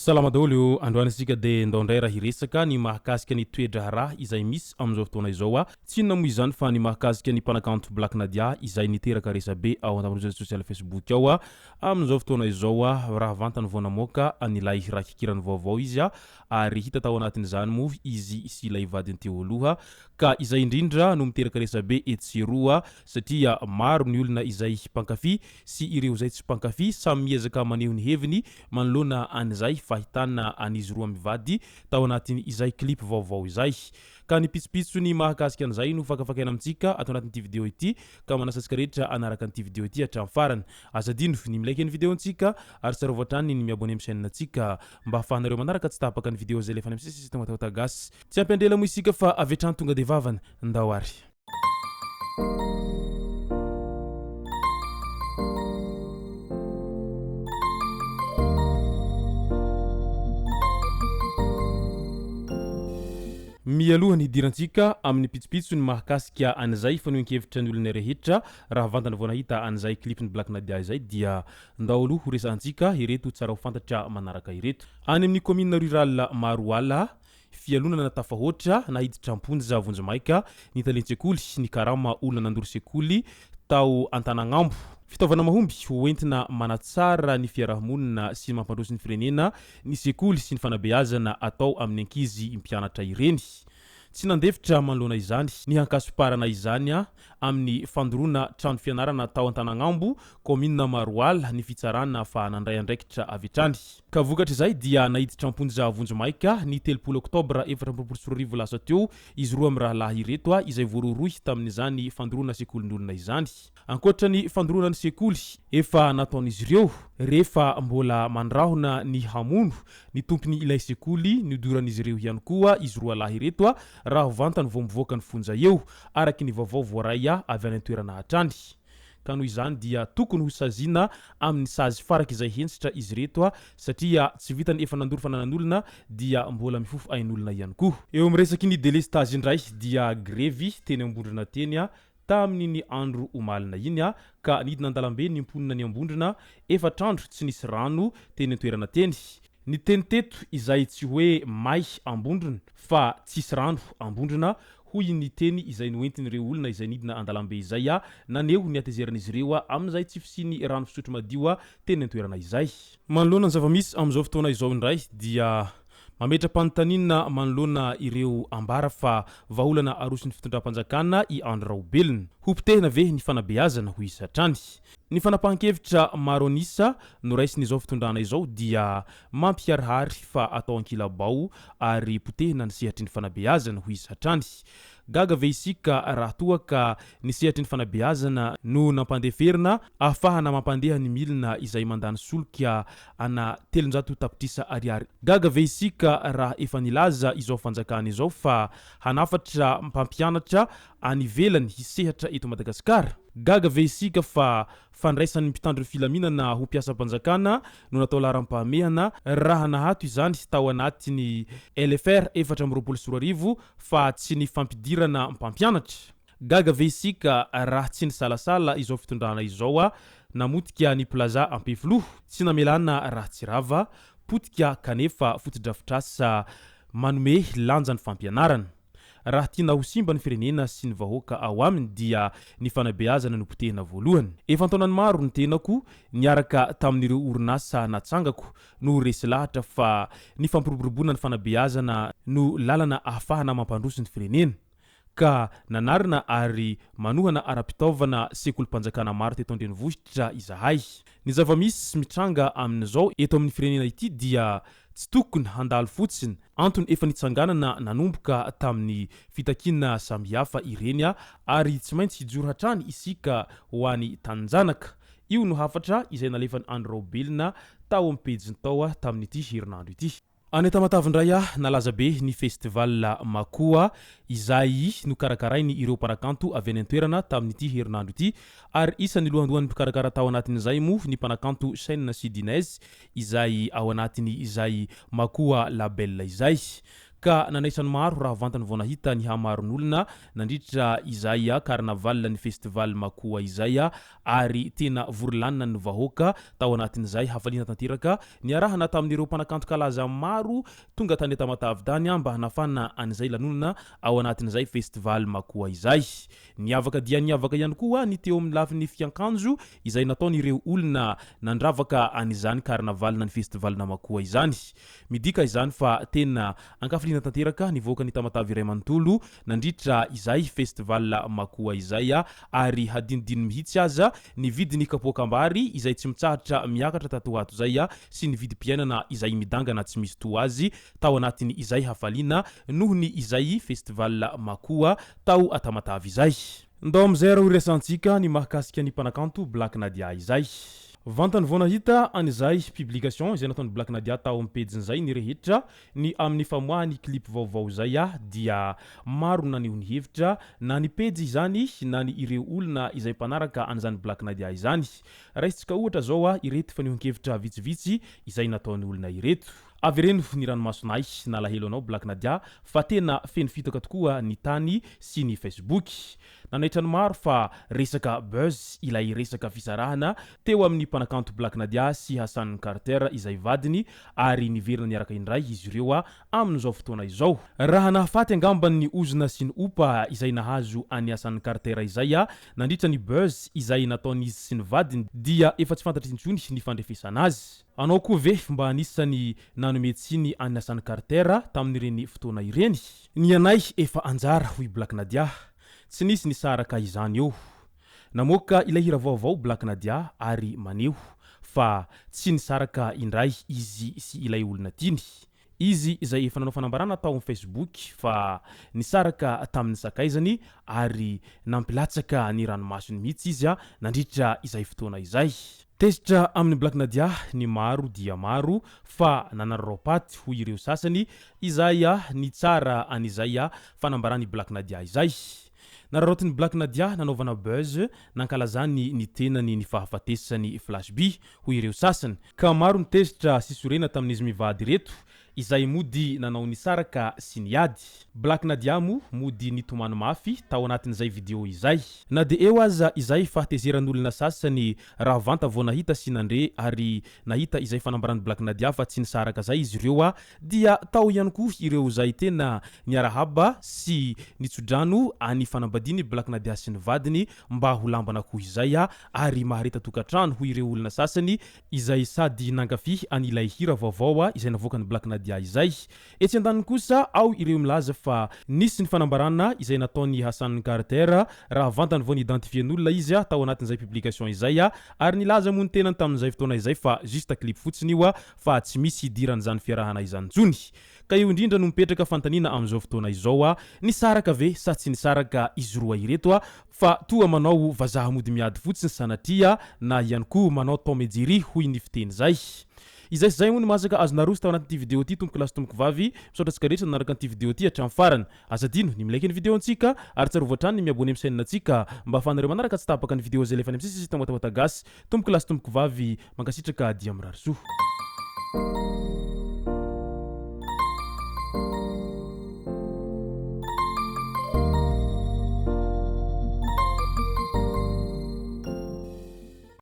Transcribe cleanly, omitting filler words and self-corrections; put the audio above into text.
Salama daholo o, androany isika dia ndao indray raha hiresaka ny mahakasika ny toe-draharaha izay misy amin'izao fotoana izao a, tsy inona moa izany fa ny mahakasika ny mpanakanto Black Nadia izay niteraka resabe ao an-tambajotra sosialy Facebook ao a, amin'izao fotoana izao a, raha vantany vao namoaka an'ilay rakikirany vaovao izy a, ary hita tao anatin'izany moa izy sy ilay vadiny teo aloha ka izay indrindra no miteraka resabe etsy sy eroa satria maro ny olona izay mpankafy sy ireo izay tsy mpankafy samy miezaka maneho ny heviny manoloana an'izay fahitana an'izy roa mivady tao anatin'izay clip vaovao izay. Ka ny pitsopitsony mahakasika an'izay no fakafakaina amintsika ato anatin'ity video ity ka manasa antsika rehetra hanaraka an'ity video ity hatramin'ny farany. Aza adino ny mi-like ny video-ntsika ary tsarovy hatrany ny mi-abonner amin'ny chaîne-ntsika mba ahafahanareo manaraka tsy tapaka ny video izay alefa any amin'ny sisisy tonga tao Tagasy. Tsy hampiandry ela moa isika fa avy hatrany tonga dia vavany. Ndao ary. Mialoha ny hidirantsika amin'ny pitsopitsony mahakasika an'izay fanehoan-kevitra ny olona rehetra raha vantany vao nahita an'izay clip-n'i Black Nadia izay dia ndao aloha horesahantsika ireto tsara ho fantatra manaraka ireto. Any amin'ny kaominina rurale Maroala, Fialonana tafahoatra naiditra am-ponja vonjimaika ny talen-tsekoly nikarama olona nandoro sekoly tao Antanagnambo. Fitaovana mahomby ho entina manatsara ny fiarahamonina sy mampandroso ny firenena ny sekoly sy ny fanabeazana atao amin'ny ankizy mpianatra ireny. Tsy nandefitra manoloana izany ny hankasomparana izany amin'ny fandoroana trano fianarana tao Antanagnambo, kaominina Maroala, ny fitsarana fa nandray andraikitra avy hatrany. Ka vokatr'izay dia naiditra am-ponja vonjimaika ny 30 oktobra 2024 lasa teo izy roa mirahalahy ireto izay voarohirohy tamin'izany fandoroana sekolin'olona izany. Ankoatra ny fandoroana ny sekoly efa nataon'izy ireo rehefa mbola mandrahona ny hamono ny tompony ilay sekoly nodoran'izy ireo ihany koa izy roa lahy ireto raha vantany vao mivoaka ny fonja eo, araka ny vaovao voaray avy any an-toerana hatrany. Ka noho izany dia tokony ho saziana amin'ny sazy farak'izay hentitra izy ireto satria tsy vitan'ny efa nandoro fananan'olona dia mbola mifofo ain'olona ihany koa. Eo amin'ny resaky ny delestazy indray dia grevy teny Ambondrona teny tamin'iny andro omalina iny ka nidina an-dalambe ny mponina ny Ambondrona, efatr'andro tsy nisy rano teny an-toerana teny. Ny teny teto izay tsy hoe may Ambondrona fa tsisy rano Ambondrona hoy ny teny izay noentin'ireo olona izay nidina an-dalambe izay naneho ny hatezeran'izy ireo amin'izay tsy fisian'ny rano fisotro madio teny an-toerana izay. Manoloana ny zava-misy amin'izao fotoana izao indray dia mametra-panontaniana manoloana ireo ambara fa vahaolana aroson'ny fitondram-panjakana i Andry Raobelina. Hopotehina ve ny fanabeazana, hoy izy hatrany. Ny fanapahan-kevitra maro an'isa noraisin'izao fitondrana izao dia mampiharihary fa atao ankilabao ary potehina ny sehatry ny fanabeazana, hoy izy hatrany. Gaga ve isika raha toa ka ny sehatry ny fanabeazana no nampandeferina ahafahana mampandeha ny milina izay mandany solika ana 300 tapitrisa ariary? Gaga ve isika raha efa nilaza izao fanjakana izao fa hanafatra mpampianatra any ivelany hisehatra eto Madagasikara? Gaga ve isika fa fandraisan'ny mpitandro ny filaminana ho mpiasam-panjakana no natao laharam-pahamehana raha nahato izany tao anatin'ny LFR 2024 fa tsy ny fampidirana mpampianatra? Gaga ve isika raha tsy nisalasala izao fitondrana izao namotika ny Plaza Ampefiloha, tsy namelana raha tsy rava, potika kanefa fotodrafitrasa manome lanja ny fampianarana? Raha tiana ho simba ny firenena sy ny vahoaka ao aminy dia ny fanabeazana no potehina voalohany. Efa an-taonany maro ny tenako niaraka tamin'ireo orinasa natsangako no resy lahatra fa ny fampiroboroboana ny fanabeazana no lalana ahafahana mampandroso ny firenena. Ka nanarina ary manohana ara-pitaovana sekolim-panjakana maro teto an-drenivohitra izahay. Ny zava-misy mitranga amin'izao eto amin'ny firenena ity dia tsy tokony handalo fotsiny, antony efa nitsanganana nanomboka tamin'ny fitakiana samihafa ireny ary tsy maintsy hijoro hatrany isika ho an'ny taninjanaka. Io no hafatra izay nalefan'i Andry Raobelina tao amin'ny pejiny tao tamin'ity herinandro ity. Any Tamatave indray nalaza be ny festival Makoa izay nokarakarainy ireo mpanakanto avy any an-toerana tamin'ity herinandro ity ary isan'ny lohandohan'ny mpikarakara tao anatin'izay moa ny mpanakanto Shyn sy Dinez izay ao anatiny izay Makoa Label izay. ka nanaisan'ny maro raha vantany vao nahita ny hamaron'olona nandritra izay carnaval ny festival Makoa izay ary tena vory lanina ny vahoaka tao anatin'izay hafaliana tanteraka niarahana tamin'ireo mpanakanto kalaza maro tonga tany Tamatave tany mba hanafana an'izay lanonana ao anatin'izay festival Makoa izay. Niavaka dia niavaka ihany koa ny teo amin'ny lafiny fiankanjo izay nataon'ireo olona nandravaka an'izany carnaval na ny festival Namakoa izany. Midika izany fa tena ankafiliana tanteraka ny vahoakan'i Tamatave iray manontolo nandritra izay festival Makoa izay ary hadinodino mihitsy aza ny vidin'ny kapoakam-bary izay tsy mitsahatra miakatra tato ho ato izay sy ny vidim-piainana izay midangana tsy misy toa azy tao anatin'ny izay hafaliana noho ny izay festival Makoa tao Tamatave izay. Ndao amin'izay ary ho resahantsika ny mahakasika ny mpanakanto Black Nadia izay. Vantany vao nahita an'izay publication izay nataon'i Black Nadia tao amin'ny pejiny izay ny rehetra ny amin'ny famoahany clip vaovao izay dia maro no naneho ny hevitra na ny pejy izany na ny ireo olona izay mpanaraka an'izany Black Nadia izany. Raisintsika ohatra zao ireto fanehoan-kevitra vitsivitsy izay nataon'ny olona ireto. Avereno ny ranomasonay nalahelo anao Black Nadia fa tena feno fitaka tokoa ny tany sy ny Facebook. Nanaitra ny maro fa resaka buzz ilay resaka fisarahana teo amin'ny mpanakanto Black Nadia sy Hassan Carter izay vadiny ary niverina niaraka indray izy ireo amin'izao fotoana izao. Raha nahafaty angamba ny ozona sy ny opa izay nahazo an'i Hassan Carter izay nandritra ny buzz izay nataon'izy sy ny vadiny dia efa tsy fantatra intsony ny fandrefesana azy. Anao koa ve mba anisany nanome tsiny an'i Hassan Carter tamin'ireny fotoana ireny? Ny anay efa anjara hoy Black Nadia. Tsy nisy nisaraka izany eo. Namoaka ilay hira vaovao Black Nadia ary maneho fa tsy nisaraka indray izy sy ilay olona tiany. Izy izay efa nanao fanambarana tao amin'ny Facebook fa nisaraka tamin'ny sakaizany ary nampilatsaka ny ranomasony mihitsy izy nandritra izay fotoana izay. Tezitra amin'i Black Nadia ny maro dia maro fa nanararaopaty hoy ireo sasany izay nitsara an'izay fanambaran'i Black Nadia izay. Nararaotin'i Black Nadia nanaovana buzz nankalazany ny tenany ny fahafatesan'i Flash B hoy ireo sasany. Ka maro ny tezitra sy sorena tamin'izy mivady ireto izay mody nanao nisaraka sy niady. Black Nadia moa mody nitomany mafy tao anatin'izay video izay. Na dia eo aza izay fahatezeran'olona sasany raha vanta vao nahita sy nandre ary nahita izay fanambaran'i Black Nadia fa tsy nisaraka zay izy ireo dia tao ihany koa ireo izay tena niarahaba sy nitsodrano any fanambadian'i Black Nadia sy ny vadiny mba ho lamban'akoho izay ary mahareta tokantrano hoy ireo olona sasany izay sady nankafy an'ilay hira vaovao izay navoakan'i Black Nadia izay. Etsy andaniny kosa ao ireo milaza fa nisy ny fanambarana izay nataon'i Hassan Carter raha vantany vao ni-identifier-n'olona izy tao anatin'izay publication izay ary nilaza moa ny tenany tamin'izay fotoana izay fa juste clip fotsiny io fa tsy misy hidiran'izany fiarahana izany intsony. Ka eo indrindra no mipetraka fanontaniana amin'izao fotoana izao, nisaraka ve sa tsy nisaraka izy roa ireto Fa toa manao vazaha mody miady fotsiny sanatria na ihany koa manao Tom et Jerry hoy ny fiteny zay. Izay sy zay moa ny masaka azo naroso tao anatin'ity video ity tompoko lahy sy tompoko vavy, misaotra antsika rehetra nanaraka an'ity video ity hatramin'ny farany. Aza adino ny mi-like ny video antsika ary tsarovy hatrany ny mi-abonner amin'ny chaîne antsika mba ahafahanareo manaraka tsy tapaka ny video izay alefa any amin'ny sisisy Tamatawata Gasy. Tompoko lahy sy tompoko vavy, mankasitraka dia mirary soa.